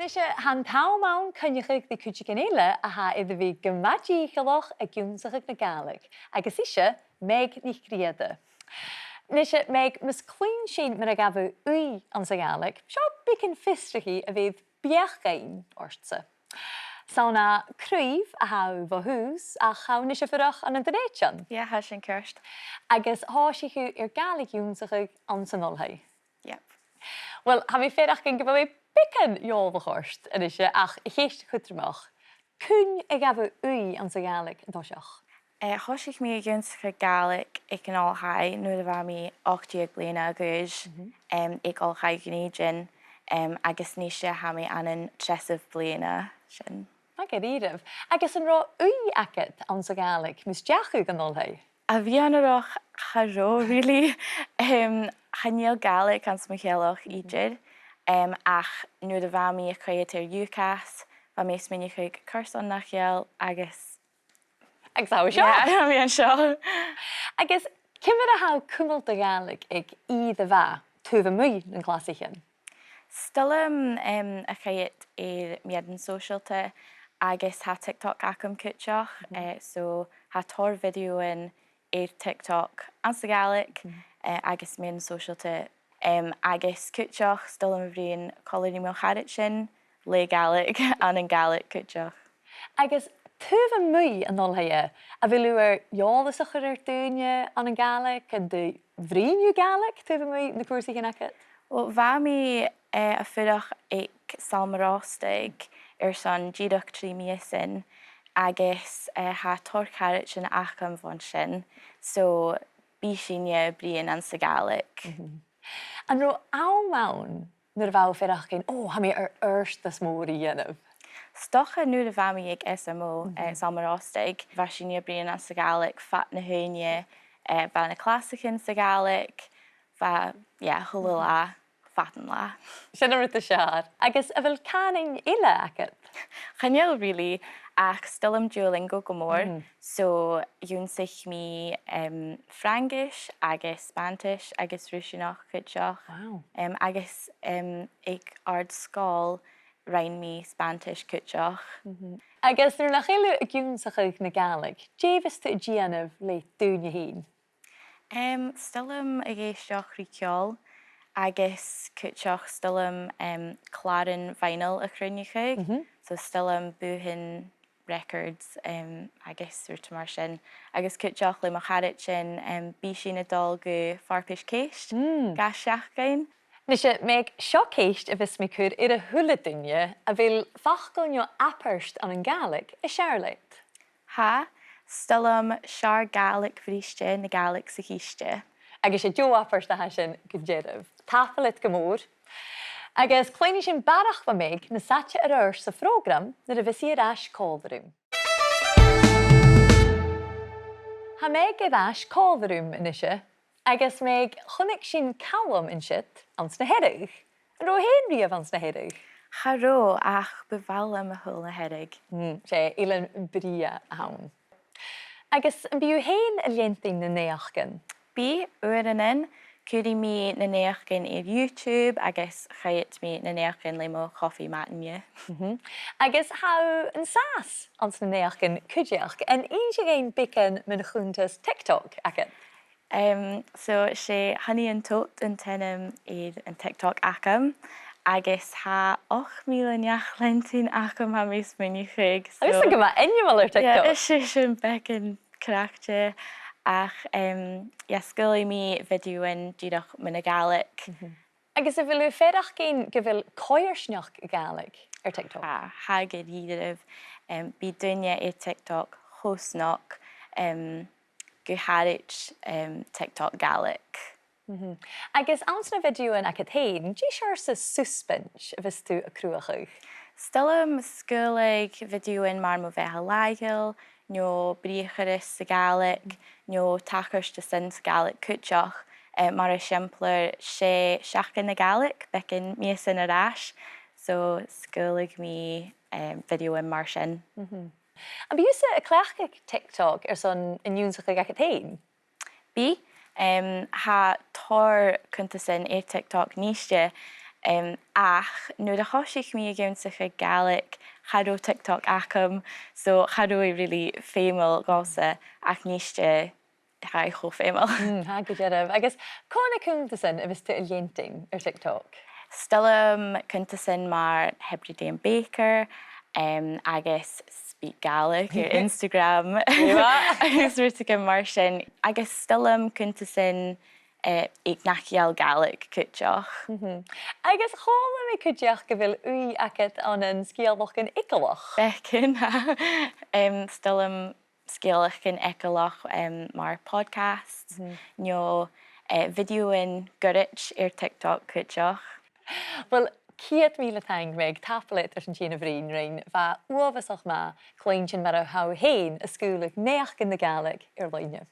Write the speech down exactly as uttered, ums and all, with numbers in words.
Nise, tha an t-àm ann coinneachadh ri cuideigin eile a tha air a bhith gu math dìcheallach ag ionnsachadh na Gàidhlig, agus ise Meg NicGrìoda. Nise, Meg, mus cluinn sinn mar a ghabh thu ùidh anns a' Ghàidhlig, seo beagan fiosrachaidh a bheir beachd fhaighinn ortsa. 'S ann à Craobh a tha thu bho thùs, ach tha thu a-nis a' fuireach ann an Dùn Èideann. Yeah, tha sin ceart. Agus thòisich thu air Gàidhlig ionnsachadh anns an oilthigh. Yep. Uill, tha mi a' faireachdainn gu bheil mi beagan eòlach ort a-nise, ach a' cheist chudromach, cuin a ghabh thu ùidh anns a' Ghàidhlig an toiseach? Eh, thòisich mi ag ionnsachadh Gàidhlig aig an oilthigh nuair a bha mi ochd deug bliadhna a dh'aois, em, aig Oilthigh Dhùn Èideann, em, agus a-nise tha mi ann an treasamh bliadhna sin. Math dha-rìribh. Agus an robh ùidh agad anns a' Ghàidhlig mus deach thu dhan oilthigh? A mhiann-sa, cha robh, really. Em, chan eil Gàidhlig anns mo theaghlach idir, em, ach nuair a bha mi a' coimhead air UCAS, bha mi a' smaoineachadh carson nach eil, agus Agus tha thu seo. Yeah, tha mi an seo. Agus ciamar a tha thu a' cumail do Ghàidhlig aig ìre mhath taobh a-muigh nan clasaichean? 'S toil leam, em, a' coimhead air meadhanan sòisealta agus tha TikTok agam cuideachd, eh, so tha tòrr bhideothan air TikTok anns a' Ghàidhlig, eh, agus meadhanan sòisealta, em, agus cuideachd 's toil leam a bhruidhinn còmhla ri mo charaidean le Gàidhlig ann an Gàidhlig cuideachd. Agus taobh a-muigh an oilthigh, a bheil thu air eòlas a chur air daoine ann an Gàidhlig, an do bhruidhinn thu Gàidhlig taobh a-muigh nan cùrsaichean agad? Uill, bha mi, eh, a' fuireach aig Sabhal Mòr Ostaig airson dìreach trì mìosan, agus, eh, tha tòrr charaidean agam bhon sin, so bidh sinne a' bruidhinn anns a' Ghàidhlig. An robh àm ann nuair a bha thu a' faireachdainn, ò, tha mi air adhartas mòr a dhèanamh? 'S dòcha nuair a bha mi aig SMO, eh, Sabhal Mòr Ostaig, bha sinne a' bruidhinn anns a' Ghàidhlig fad na h-ùine, eh, bha na clasaichean sa Ghàidhlig, bha, yeah, a h-uile latha, fad an latha. Sin an rud as fheàrr. Agus a bheil cànain eile agad? Chan eil really, ach 's toil leam Duolingo gu mòr. So, dh'ionnsaich mi, em, Fraingis agus Spàinntis agus Ruiseanach cuideachd. Wow. Em, agus, em, aig àrd-sgoil rinn mi Spàinntis cuideachd. Agus nuair nach eil thu ag ionnsachadh na Gàidhlig, dè bhios tu a' dèanamh le d' ùine fhèin? Em, 's toil leam a dh'èisteachd ri ceòl agus cuideachd 's toil leam, em, clàran vinyl a chruinneachadh. So 's toil leam bùthan records, em, agus rudan mar sin. Agus cuideachd le mo charaidean, em, bidh sinn a' dol gu farpais-ceist gach seachdain. Nise, Meg, seo ceist a bhios mi a' cur air a h-uile duine, a bheil facal no abairt ann an Gàidhlig as fheàrr leat? Tha, 's toil leam 's fheàrr Gàidhlig bhriste na Gàidhlig sa chiste. Agus 's e deagh abairt a tha sin gu dearbh. Tapadh leat gu mòr. Agus cluinnidh sinn barrachd bho Meg nas fhaide air adhart sa phrògram nuair a bhios i air ais còmhla rium. Tha Meg air ais còmhla rium a-nise, agus Meg, chunnaic sinn Calum an siud anns na Hearadh. An robh thu fhèin a-riamh anns na Hearadh? Cha robh, ach bu mhath leam a h-uile na Hearadh. Mm, 's e eilean brèagha a th' ann. Agus am bi thu fhèin a' leantainn na naidheachdan? Bidh, uaireannan. Cuiridh mi na naidheachdan air YouTube agus choimhead mi na naidheachdan le mo chofaidh madainne. Mhm. Agus tha thu an sàs anns na naidheachdan cuideachd. An innis thu dhuinn beagan mun chunntas TikTok agad? Em, so, 's e Honey and Tote an t-ainm air an TikTok agam, agus tha ochd mìle neach-leantainn agam, tha mi a' smaoineachadh. Agus so, gu math ainmeil air TikTok. Yeah, is e sin beagan craicte, ach, em, yeah, sgaoilidh mi bhideothan dìreach mun a' Ghàidhlig. Mhm. Agus a bheil thu a' faireachdainn gu bheil coimhearsnachd Gàidhlig air TikTok? Tha, tha gu dearbh, em, bidh daoine air TikTok cho snog, em, gu h-àraid, em, TikTok Gàidhlig. Mhm. Agus anns na bhideothan agad fhèin, dè seòrsa susbaint a bhios tu a' cruthachadh? 'S toil leam sgaoileadh bhideothan mar mo bheatha làitheil, no briathrachas sa Ghàidhlig, no tachartasan sa Ghàidhlig cuideachd, eh, mar eisimpleir, 's e Seachdain na Gàidhlig, beagan mìosan air ais, so sgaoileadh mi, eh, bhideothan mar sin. Mhm. Am bi thusa a' cleachdadh TikTok airson an ionnsachadh agad fhèin? Bidh, em, tha tòrr cunntasan air TikTok a-niste, Em, ach nuair a thòisich mi ag ionnsachadh Gàidhlig, cha robh TikTok agam, so cha robh e really feumail dhòmhsa, ach a-niste tha e cho feumail. Mm, tha, gu dearbh. Agus cò na cunntasan a bhios tu a' leantainn air TikTok? 'S toil leam cunntasan mar Hebridean Baker, em, agus SpeakGaelic air Instagram. Agus rudeigin mar sin. Agus 's toil leam cunntasan, eh, aig nach eil Gàidhlig cuideachd. Mhm. Agus chuala mi cuideachd gu bheil ùidh agad ann an sgeulachdan eagalach. Beagan, tha. Em, 's toil leam sgeulachdan eagalach, em, mar podcast, no, eh, bhideothan goirid air TikTok cuideachd. Uill, ceud mìle taing, Meg, tapadh leat airson tighinn a bhruidhinn rinn, bha e uabhasach math cluinntinn mar a tha thu fhèin a' sgaoileadh naidheachdan na Gàidhlig air-loidhne.